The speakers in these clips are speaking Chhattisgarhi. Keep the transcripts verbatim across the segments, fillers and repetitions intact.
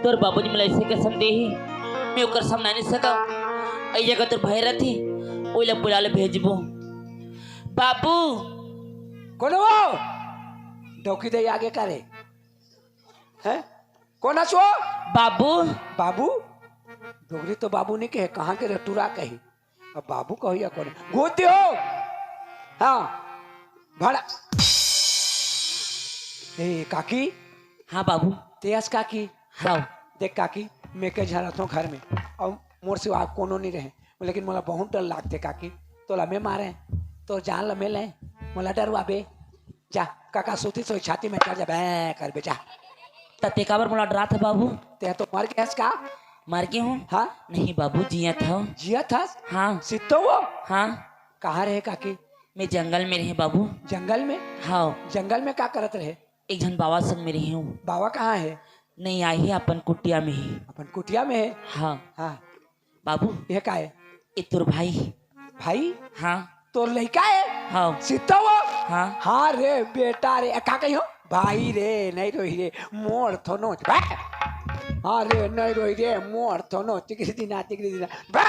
तोर बाबूजी मोला अइसे कसम दे हे, मैं ओकर सामने नइ सकव। अइया का तोर भाई रथे, ओला बुला ले भेजबो। बाबू। कोन वो? डौकी दे आगे करे। हैं? कोन अस वो? बाबू। बाबू? डोकरी तो बाबू नइ कहे, कहाँ के रे टुरा कही। अब बाबू कहो या कोन? गोद दे हो। हाँ। भाड़ा। ए, काकी। हाँ बाबू। तें अस काकी। हाँ। देख काकी, मैं के झन रथों घर में, अउ मोर सिवा कोनो नइ रहे, लेकिन मोला बहुत डर लागथे काकी। तोला मैं मारे, तोर जान ल मैं ले, मोला डरवाबे। जा, काका सूती सोई छाती में चढ़ जा, बे करबे जा। त तें काबर मोला डरात हस बाबू? तें तो मर गे हस का? मर गे हंव? हाँ। नहीं बाबू, जियत हंव। जियत हस? हाँ। सित्तो वो? हाँ। कहाँ रहे काकी? मैं जंगल में रहेंव बाबू। जंगल में? हाँ। जंगल में का करत रहे? एक झन बाबा संग में रहेंव। बाबा कहाँ हे? नहीं, आए हे अपन कुटिया में हे। अपन कुटिया में हे? हाँ। हाँ। बाबू। ये का हे? ये तोर भाई। भाई? हाँ। तोर लइका हे? हाँ। सित्तो वो? हाँ। हाँ रे बेटा रे, ए, का कहियो? भाई रे, नइ रोही रे, मोर थोनो। बे! हाँ रे, नइ रोही रे, मोर थोनो। तिकरी दिना, तिकरी दिना। बे!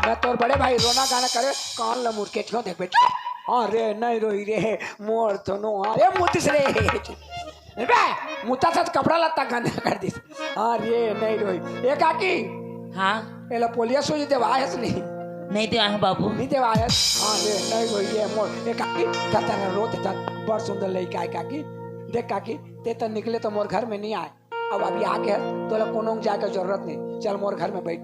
मैं तोर बड़े भाई रोना गाना करे, कान ल मुड़ के क्यों देख बेटा? हाँ रे, नइ रोही रे, मोर थोनो। हाँ रे, मुतिस रे। बे, मुता सा त कपड़ा लत्ता गंदा कर दिस। हाँ रे, नइ रोही। ए काकी। हाँ। एला पोलियो सूजी देवाय हस नहीं? नइ देवाय हंव बाबू। नइ देवाय हस? हाँ रे, नइ रोही रे मोर। ए काकी, धर, धर, रोत धर, बड़ सुंदर लइका हे काकी। देख काकी, तें त निकले त मोर घर में नइ आय। अब अभी आगे हे, तोला कोनो जाय के जरूरत नहीं। चल मोर घर में बइठ।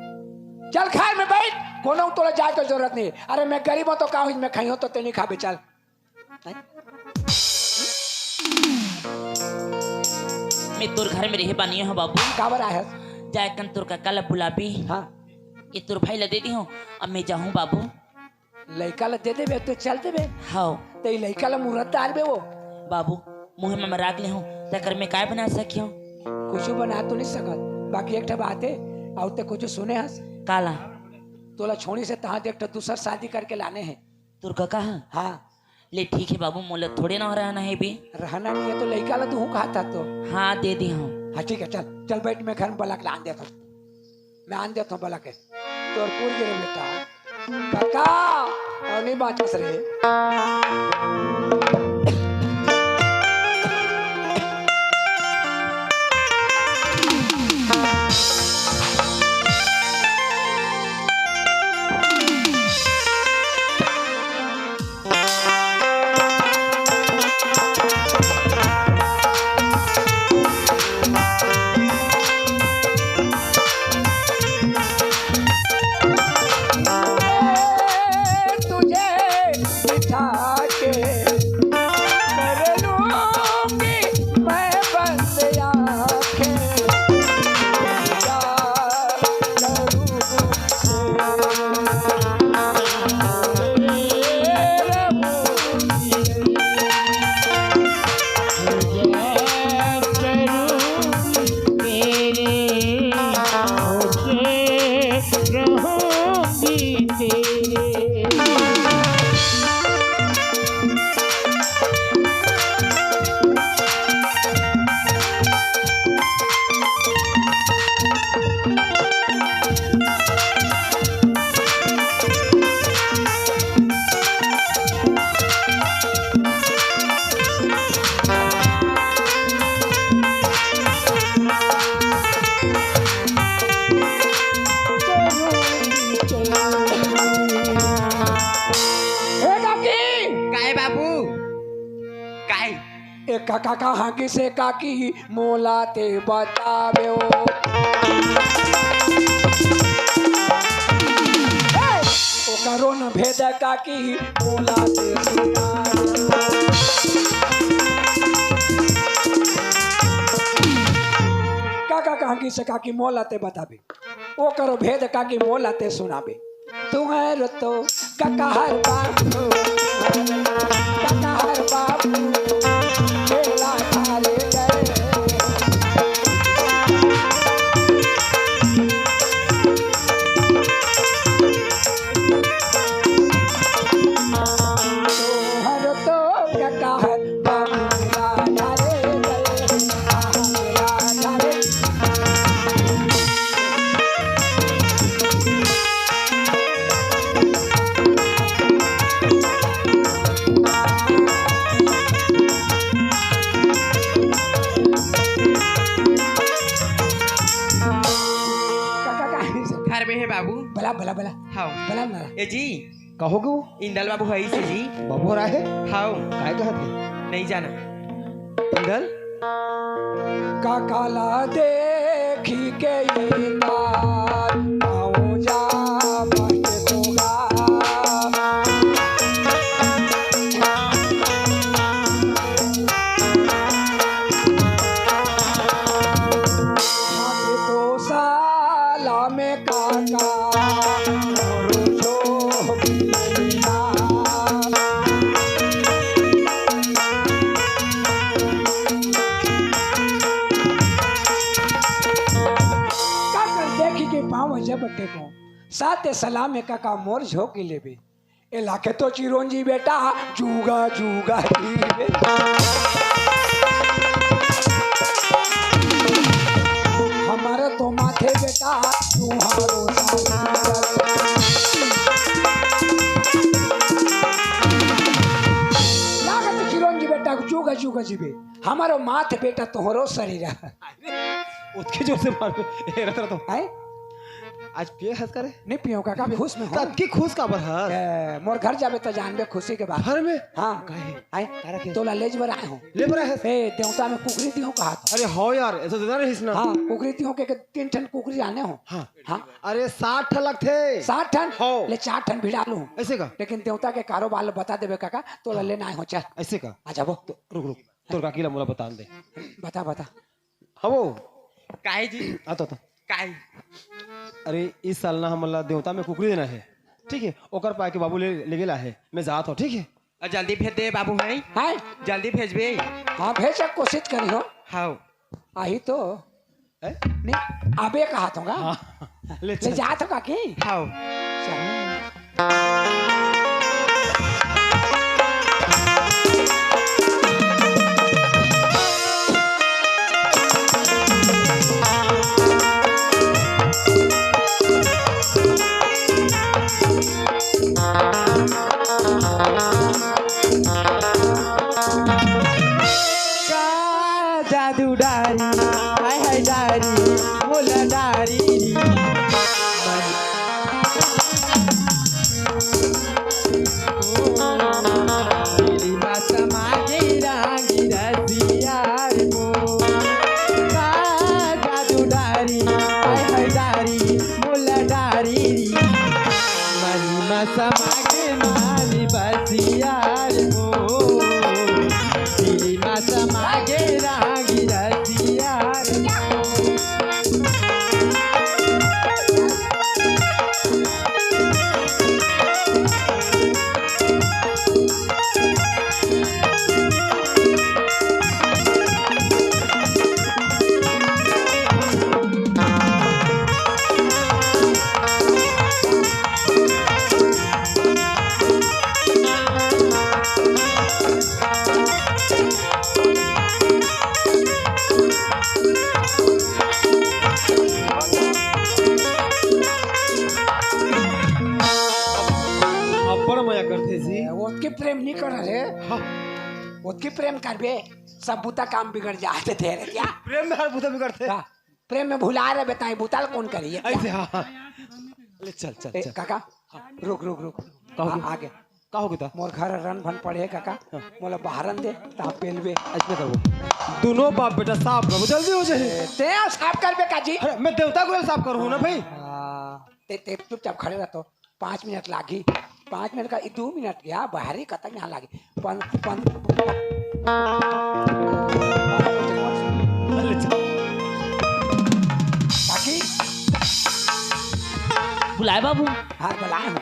चल घर में बइठ, कोनो तोला जाय के जरूरत नहीं। अरे मैं गरीब हंव त का होइस, मैं खइहूं त तें नइ खाबे, चल। हैं? मैं तोर घर में रहे बर नइ हंव बाबू। काबर आय हस? जाय कन तोर कका ला बुलाबे। हाँ। ये तोर भाई ला दे देहूं, अब मैं जाहूं बाबू। लइका ला दे देबे, तें चल देबे। हाँ। त ये लइका ला मुरत डारबे वो। बाबू, मुंह में राख ले हंव, तेकर मैं काय बना सकिहूं? कुछु बना तो नइ सकत, बाकी एक ठा बात हे, अउ तें कुछु सुने हस? काला? तोला छोड़ी से तहां दे एक ठा दूसर शादी करके लाने हे। तोर कका ह? हाँ। ले ठीक हे बाबू, मोला थोड़े ना रहना हे बे। रहना नइ हे त लइका ला दूहूं कहत हस तो। हाँ, दे देहूं। हाँ ठीक हे, चल, चल बइठ, मैं घर में बलक ला आन देथंव। मैं आन देथंव बलक के। तोर पुर गे रे बेटा। कका, अउ नइ बांचस रे। तुझे बिठा के कर लूंगी मैं बंद आंखें। क्या करूं ए काकी! काय बाबू? काय? ए काका, कहाँ गिसे काकी, मोला ते बताबे ओ। ए, ओकरो न भेद काकी, मोला ते सुनाबे। काका, कहाँ गिसे काकी, मोला ते बताबे। ओकर भेद काकी मोला ते सुनाबे। तुहर तो ककहर बाबू, ककहर बाबू, मेला खाले गए। तुहर तो ककहर बाबू, मेला खाले गए, मेला खाले। हे बाबू। बला, बला, बला। हाव। बला ना। ए जी। कहो गो? इंदल बाबू है इसे जी। बाबू हो रहा है? हाव। काय कहत है? नहीं जाना। इंदल? काका ला देखी के इंदल, पाँव जा बट होगा। हाथ तो साला में काका, मोरो जो बिना। काका देखी के पाँव जब टेको, साथे सलाम में काका मोर झोंकी लेबे। ए लाखे तो चिरंजी बेटा, जुगा जुगा जीवे। हमारे तो माथे बेटा, तुम्हारो साथ। लाखे तो चिरंजी बेटा, जुगा जुगा जीवे। हमारो माथे बेटा, तोहरो शरीर। अरे, उतके जोर से मारो। ए, रत, रत। हैं? आज पिए हस करे? नहीं पियो काका, खुश में हो। तब की खुश काबर हस? ए, मोर घर जाबे त जानबे खुशी के बात। घर में? हाँ। काहे? आए? तारा के? तोला लेज बर आए हो। ले बर आए हस? ए, देवता में कुकरी दियो कहा था। अरे हो यार, ऐसा तो ना रहिस ना। हाँ, कुकरी दियो के, के तीन ठन कुकरी आने हो। हाँ। हाँ। अरे सात ठन लगथे। सात ठन? हो। ले चार ठन भिड़ा लूं। ऐसे का? लेकिन देवता के कारोबार ल बता देबे काका, तोला लेना आए हो, चल। ऐसे का? आ जाबो। तो रुक, रुक। तोर काकी ला मोला बतान दे। बता, बता। हवो। काहे जी? आ तो, तो। काहे? अरे, इस साल ना हमन ला देवता में कुकरी देना है, ठीक है? ओकर पाए के बाबू ले, ले गेला है। मैं जात हूँ, ठीक है? आ, जल्दी भेज दे बाबू, हैं? हैं? जल्दी भेजबे। हाँ, भेजे के कोशिश करी हो। हाव। आही तो। हैं? नहीं, अबे कहा तो गा। हाँ, ले ले चल। जात हो काकी? हाव। चल। का जादू डारी, हाय हाय डारी, मोला डारी री। ओ, तेरी बात मागे रांगी रसिया रे मोर। का जादू डारी, हाय हाय डारी, मोला डारी री। मनी मा समा गे मानी बसिया रे मोर। दिल मा समा गे रांगी रसिया रे मोर। अब्बड़ मया करथे जी। ओतके प्रेम नहीं कर रहे। हाँ। ओतके प्रेम करबे, सब बुता काम बिगड़ जाथे तेरे क्या? प्रेम में हर बुता बिगड़थे। हाँ। प्रेम में भुला रहे बताए, बुता ल कौन करी है? ऐसे, हाँ, हाँ। ले, चल, चल, ए, चल। काका, रुक, रुक, रुक। का हो आ, गया? आगे। का हो गया? मोर घर रन भन पड़े हे काका, हाँ। मोला बाहरन दे, ता पेलबे। ऐसे करबो। दोनों बाप बेटा साफ करबो, जल्दी हो जाए। ए, ते साफ करबे का जी? अरे, मैं देवता को साफ करूँ ना भाई। हाँ, ते, ते चुपचाप खड़े रह तो। पाँच मिनट लागी। पाँच मिनट का, ई दू मिनट गया, बाहरी कतक यहाँ लागी। पन, पन, काकी? बुलाए बाबू। हाँ, बुलाए हूँ।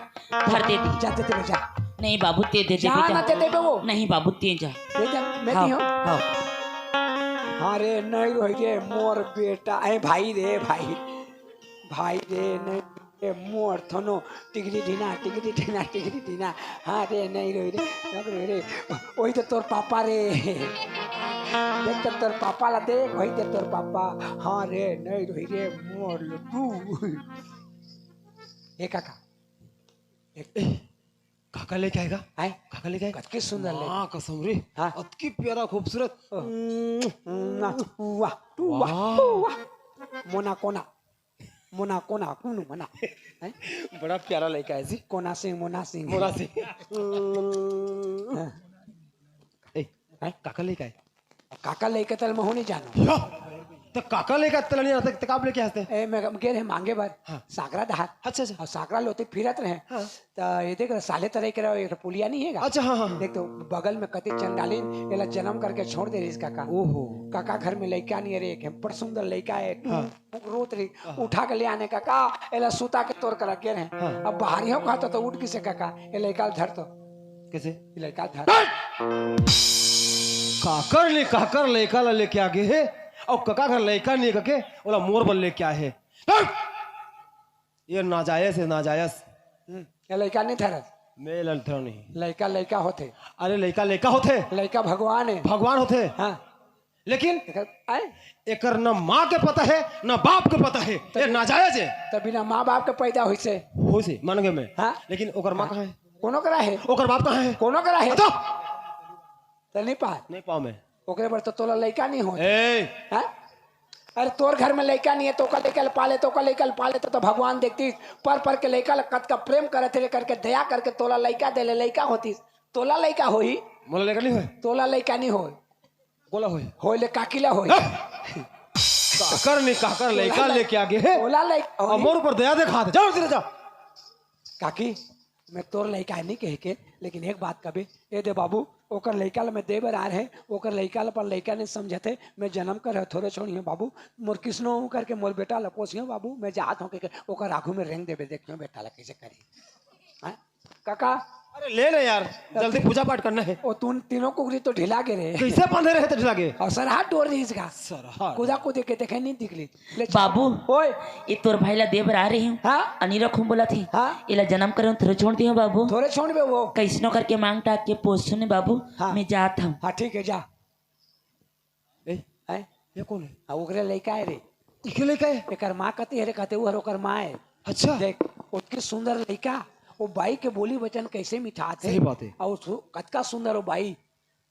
धर दे दी। जा, दे दे, जा। नहीं बाबू, ते दे दे जा बेटा। ना, ते दे वो। नहीं बाबू, ते जा। दे जा, मैं हाँ, दी हूँ। हाँ। अरे, नहीं रोई रे, मोर बेटा। ए, भाई रे, भाई। भाई रे, नहीं। ए मोर थनो, टिकरी ढीना, टिकरी ढीना, टिकरी ढीना। हाँ रे, नहीं रोई रे, नहीं रोई रे। वही तो तोर पापा रे। देख तो तोर पापा ला देख, वही तो तोर पापा। हाँ रे, नहीं रोई रे, मोर लुटू। ए काका। एक काका लेके आएगा? आए? काका लेके आएगा? कतकी सुंदर ले। हाँ, कसम रे। हाँ। अतकी प्यारा, खूबसूरत। वाह, वाह, वाह, वाह। वाह। मोना कोना। मोना कोना कुनु मना। हैं? बड़ा प्यारा लइका हे जी। कोना सिंह, मोना सिंह। मोना सिंह। हाँ। ए, हैं? काकर लइका हे? काकर लइका तेला महूँ नइ जानों। या, त काकर लइका तेला नइ जानत हस, त का लेके आए हस? ए, मैं गे रहें मांगे बर। हाँ। साकरा डहार। अच्छा, अच्छा। अउ साकरा लोते फिरत रहें। हाँ। त ए देख, साले तरई के रहो, एक पुलिया नइ हे गा? अच्छा, हाँ, हाँ, हाँ। देख तो, बगल में कति चंडालिन, एला जनम करके छोड़ दे रहिस कका। ओहो। कका घर में लइका नइ हे रे, एक बड़ सुंदर लइका हे। हाँ। रोत रही, हाँ। उठा के ले आने कका, एला सुता के तोर करा गे रहें। हाँ। अब बाहरी हो कहा तो, तो उठ किसे कका, ए लइका ल धर तो। कइसे? ए लइका ल धर। काकर ले, काकर लइका ल लेके आ गे हे, अउ कका घर लइका नइ हे कके, ओला मोर बर लेके आए हे। हट! ये नाजायज हे, नाजायज। हम्म, ए लइका नइ धरस। मैं ल धरँव नहीं। लइका, लइका होथे। अरे लइका, लइका होथे। लइका भगवान हे। भगवान होथे। हाँ। लेकिन एकर, आय? एकर न माँ के पता हे, न बाप के पता हे। त ये नाजायज हे। त बिना माँ बाप के पैदा होइसे। होइसे, मान गे मैं। हाँ? लेकिन ओकर माँ हाँ। कहाँ हे? कोनो करा हे? ओकर बाप कहाँ हे? कोनो करा हे? बता। त नइ पाय। नइ पाँव मैं। ओकरे बर तो तोला लइका नइ होय। ए! हाँ? अरे तोर घर में लइका नइ हे, त ओकर लइका ल पाले, त ओकर लइका ल पाले, त, त भगवान देखतिस, पर, पर के लइका ल कतका प्रेम करत हे रे करके, दया करके तोला लइका दे ले, लइका होतिस, तोला लइका होही। मोला लइका नइ होय। तोला लइका नइ होय। कोला होय? होय ले काकी ला होय। हाँ? काकर नइ, काकर लइका तोला लेके आ गे हे। तोला लइका होय। अउ मोर ऊपर दया देखात हे। जाओ, चले जाओ। काकी, मैं तोर लइका हे नइ कहे के, लेकिन एक बात कबे, ए दे बाबू, ओकर लइका ल मैं दे बर आए रहें, ओकर लइका ल अपन लइका नइ समझत हे, मैं जनम करे हँव थोरे छोड़िहँव बाबू, मोर किसनो करके मोर बेटा ल पोसिहँव बाबू, मैं जात हँव कहिके, ओकर आगू में रेंग देबे, देखिहँव बेटा ल कइसे करही। हाँ? काका। अरे ले ना यार, जल्दी पूजा पाठ करना हे। ओ तुन तीनों कुकरी तो ढिला गे रे। कइसे बांधे रहे त ढिला गे? अउ सरहा डोर रहिस गा। सरहा। कुदा कुदी के देखे नइ दिखलिस। ले चल। बाबू, ओए। ए तोर भाई ला दे बर आए रहेंव। हाँ? अ नइ रखहूँ बोलत हे। हाँ? एला जनम करे हँव थोरे छोड़ दिहँव बाबू। थोरे छोड़बे वो। कइसनो करके मांग टाक के पोसहूँ न बाबू। हाँ। मैं जात हँव। हाँ, ठीक हे, जा। ए, हैं? ये कोन हे? हाँ, ओकरे लइका हे रे। इके लइका हे? एकर माँ कती हे रे, कहते, "वो हर ओकर माँ हे।" अच्छा। देख, ओतकी सुंदर लइका, वो बाई के बोली वचन कइसे मिठाथे। सही बात हे। अउ सु-, कतका सुंदर वो बाई।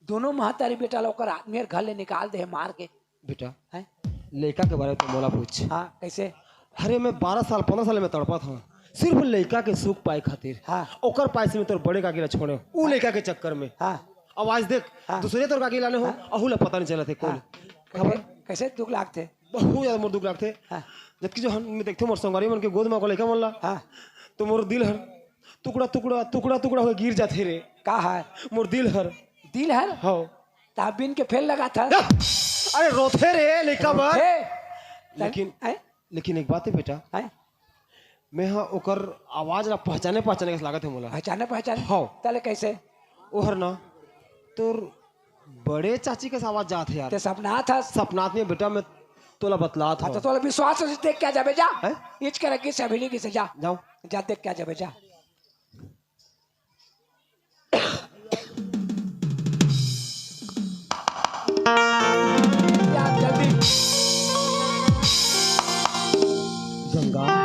दोनों महतारी बेटा ला ओकर आदमी हर घर ले निकाल दे हे मार के। बेटा, हैं? लइका के बारे में तो मोला पूछ। हाँ, कइसे? अरे, मैं बारह साल, पन्द्रह साल में तड़पत हँव, सिर्फ लइका के सुख पाए खातिर। हाँ। ओकर पाए से मैं तोर बड़े काकी ला छोड़ेंव, उ लइका के चक्कर में। हाँ। अब आज देख, हाँ। दूसरे तोर काकी लाने हँव, हाँ। अहू ला पता नइ चलत हे कोन। हाँ। खबर? कइसे, कइसे दुख लागथे? बहुत ज्यादा मोर दुख लागथे। हाँ। जबकि जो हम, मैं देखथँव मोर संगवारी मन के गोद में ओकर लइका मन ला, हाँ। तो मोर दिल हर टुकड़ा, टुकड़ा, टुकड़ा, टुकड़ा होके गिर जाथे रे। का हे? मोर दिल हर। दिल हर? हाँ। ताबिन के फेल लगाथस। अरे रोथे रे लइका मन। हे। लेकिन, हैं? लेकिन एक बात हे बेटा, हैं? मैं हा ओकर आवाज ला पहचाने, पहचाने कस लागत हे मोला। पहचाने, पहचाने? हाँ। तले कइसे? ओहर ना, तोर बड़े चाची कस आवाज जात हे यार। ते सपनाथस? सपनात नइ बेटा, मैं तोला बतलात हँव। अच्छा, तोला विश्वास हे, देख के आ जाबे जा। हैं? इच के रखी से अभी नहीं किसे जा। जाओ। जा देख के आ जाबे जा। या जल्दी। गंगा,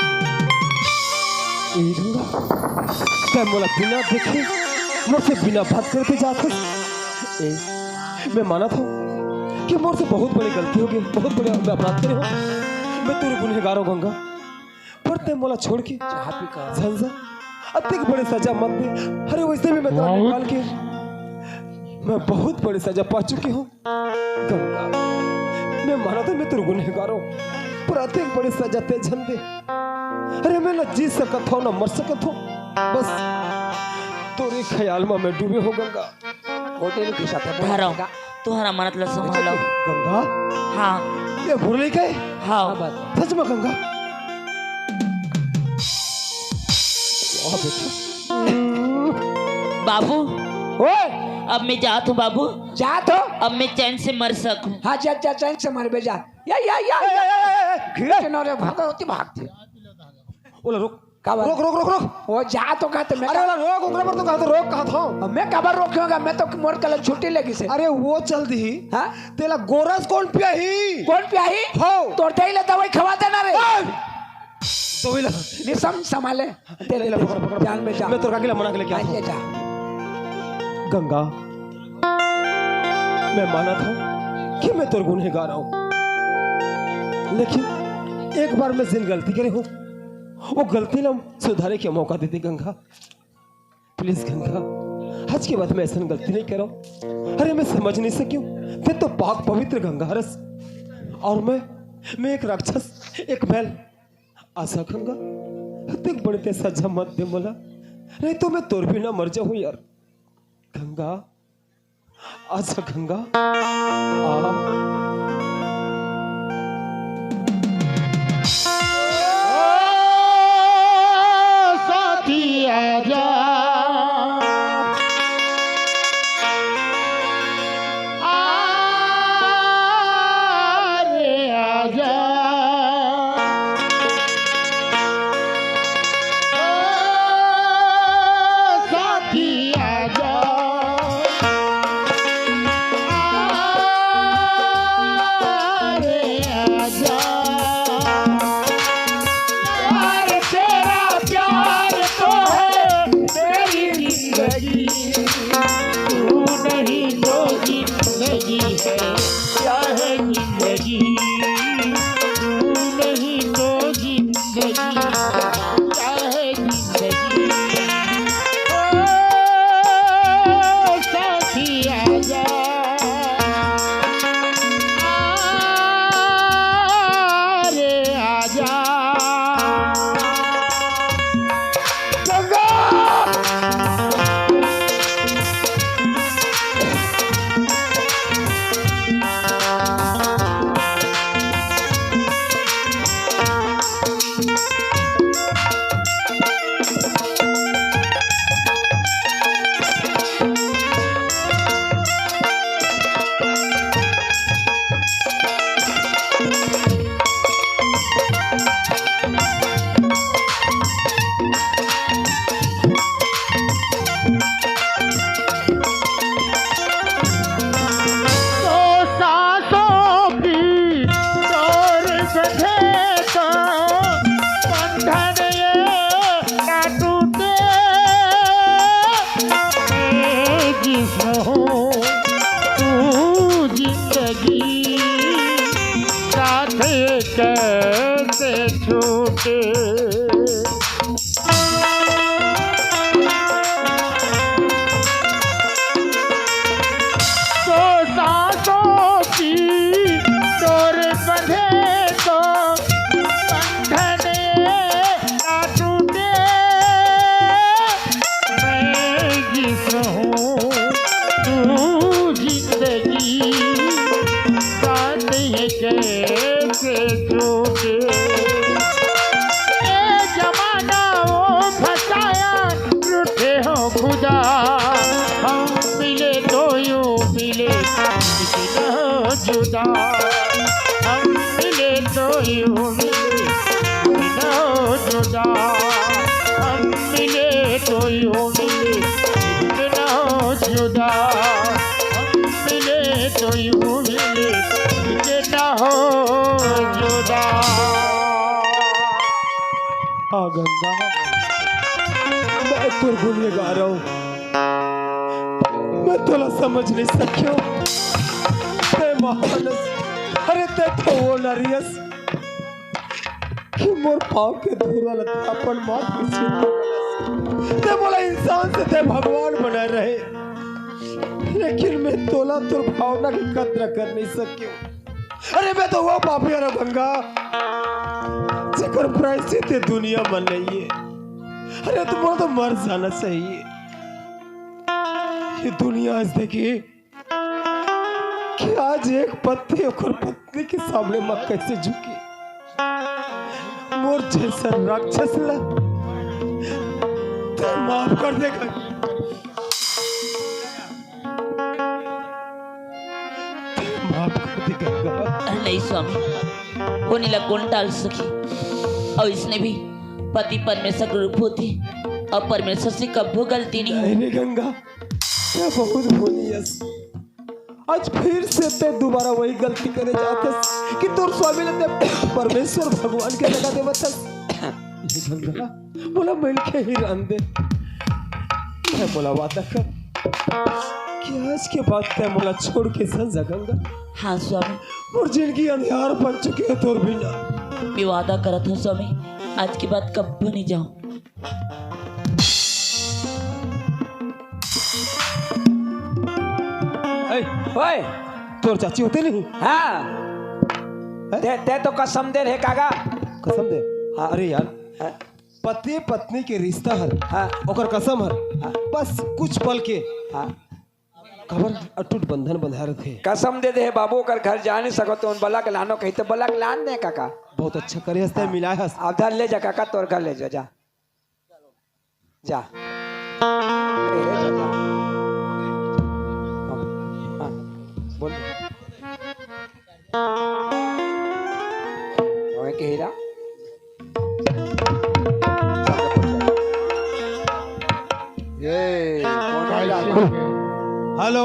ए गंगा, तैं मोला बिना देखे, मोर से बिना बात करे जात हस। ए, मैं मानत हँव कि मोर से बहुत बड़े गलती होगे, बहुत बड़े मैं अपराध करे हँव। मैं तोर गुनहगार हँव गंगा। पर तैं मोला छोड़ के चाह पी का। झन जा, अतेक बड़े सजा मत दे। अरे वइसे भी मैं तोला बहुत निकाल के मैं बहुत बड़े सजा पा चुके हँव। गंगा, मैं मानत हँव मैं तोर गुनहगार हँव, पर अतेक बड़े सजा तैं झन दे। अरे मैं न जी सकत हँव, न मर सकत हँव। बस तोरे ख्याल में मैं डूबे हँव गंगा। होटल के साथ है। धरम, तुहर अमानत ला संभालो। गंगा? हाँ। ये मुरली के? हाँ। सच में गंगा? वाह बेटा। बाबू, ओए! अब मैं जात हँव बाबू। जात हस? अब मैं चैन से मर सकूँ। हाँ, जा, जा, चैन से मरबे जा। या, या, या, ए, या। ए, ए, ए, ए। खींच के नौरे भागो, होती भागती। ओला रोक। काबर? रोक, रोक, रोक, रोक। वो जा तो कहत हँव मैं अरे का- ओला रोक, ओकरा बर तो कहत हँव, रोक कहत हँव। अब मैं काबर रोकहूँ गा, मैं तो मोर कल छुट्टी लगिस हे। अरे वो चल दिही। हाँ? तेला गोरस कोन पियाही? कोन पियाही? हो। तोर दई ला दवाई खवा देना रे। ओए! दवाई ला। नहीं सम-, संभाले। ले, ले, पकड़, पकड़। जान बचा। मैं तोर काकी ला मना के लेके आत हँव। जा। गंगा, मैं मानत हँव कि मैं तोर गुनहगार हँव, लेकिन एक बार मैं जेन गलती करे हूँ, वो गलती ला सुधारे के मौका दे दे गंगा। प्लीज गंगा, आज के बाद मैं ऐसन गलती नहीं करव। अरे, मैं समझ नहीं सकियों, ते तो पाक पवित्र गंगा हरस, और मैं, मैं एक राक्षस, एक बैल। आशा गंगा, ते बड़े ते सजा मत दे मोला, नहीं तो मैं तोर बिना मर जाऊँ यार। गंगा, आशा गंगा, आ। ओ साथी आजा, आ रे आजा। ओ साथी आजा, आ रे आजा। यार तेरा प्यार तो है मेरी जिंदगी, तू नहीं तो जिंदगी है, क्या है जिंदगी, तू नहीं तो जिंदगी, क्या है जिंदगी। ओ साथी आजा, आ रे आजा। गंगा! तो सांसों की डोर बंधे तो बंधन ये ना टूटे। मैं जिसम हूँ, तू जिंदगी, साथ कैसे छूटे। तो सांसों की डोर बंधे तो बंधन ना टूटे। मैं जिसम हूँ, तू जिंदगी, साथ ये कैसे छूटे। ए जमाना वो फसाया, रूठे हो खुदा, हम मिले तो यूं मिले, मिले ना हो जुदा। हम मिले तो यूं मिले, मिले ना हो जुदा। हम मिले तो यूं मिले, मिले ना हो जुदा। हम मिले तो यूं मिले, मिले ना हो जुदा। हाँ गंगा, मैं तोर गुन गा रहा हूँ। मैं तोला समझ नहीं सकियों। ते महान अस, अरे ते तो वो नारी अस कि मोर पाँव के धूरा ला अपन माथ के सिर पर। ते मोला इंसान से ते भगवान बनाए रहे, लेकिन मैं तोला तोर भावना की कद्र कर नहीं सकियों। अरे मैं तो वो पापी हरव गंगा, जेकर प्रायश्चित ये दुनिया में नहीं है। अरे तुम तो मर जाना चाहिए। ये दुनिया आज देखी कि आज एक पति ओकर पत्नी के सामने माँ कैसे झुकी। मोर जैसा राक्षस ला ते माफ कर दे गंगा। माफ कर दे गंगा। नहीं स्वामी, ओनी ला कोन टाल सकी? और इसने भी पति परमेश्वर के रूप होते और परमेश्वर से कब्बो गलती नहीं हो। नहीं रे गंगा, ते बहुत भोली अस। आज फिर से ते दोबारा वही गलती करे जात हस कि तोर स्वामी ला ते परमेश्वर भगवान के लगा देवत हस। ये गंगा, मोला मिल के ही रहन दे। ते मोला वादा कर कि आज के बाद ते मोला छोड़ के संजा गंगा। हाँ स्वामी। मोर जिंदगी अंधियार बन चुकी है तोर बिना। मैं वादा करत हूँ स्वामी, आज के बाद कब्बो नहीं जाऊँ। ए, ओए। तोर चाची होते नहीं? हाँ। हैं? ते, ते तो कसम दे रहे काका। कसम दे? हाँ। अरे यार, हाँ। पति पत्नी के रिश्ता हर, हाँ। ओकर कसम हर, हाँ। बस कुछ पल के हाँ। काबर अटूट बंधन बंधा रथे। कसम दे दे हे बाबू, ओकर घर जा नहीं सकत, उन बलक लानो कही तो बलक लान दे काका। बहुत अच्छा करे हस, तैं हाँ। मिलाय हस। अब धर ले जा काका, तोर घर ले जा, जा। जा। ले जा, जा। हाँ, हाँ, बोल। ओए के हीरा। ये कौन है? हेलो,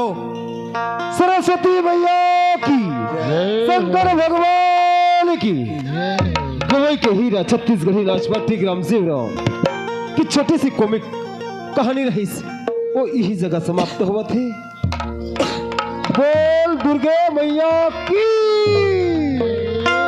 सरस्वती मैया की, जय। शंकर भगवान की, जय। गवई के हीरा छत्तीसगढ़ी राजपाटी ग्राम शिवराम की छोटी सी कॉमिक कहानी रहिस, वो इही जगह समाप्त होवत हे। बोल दुर्गे मैया की।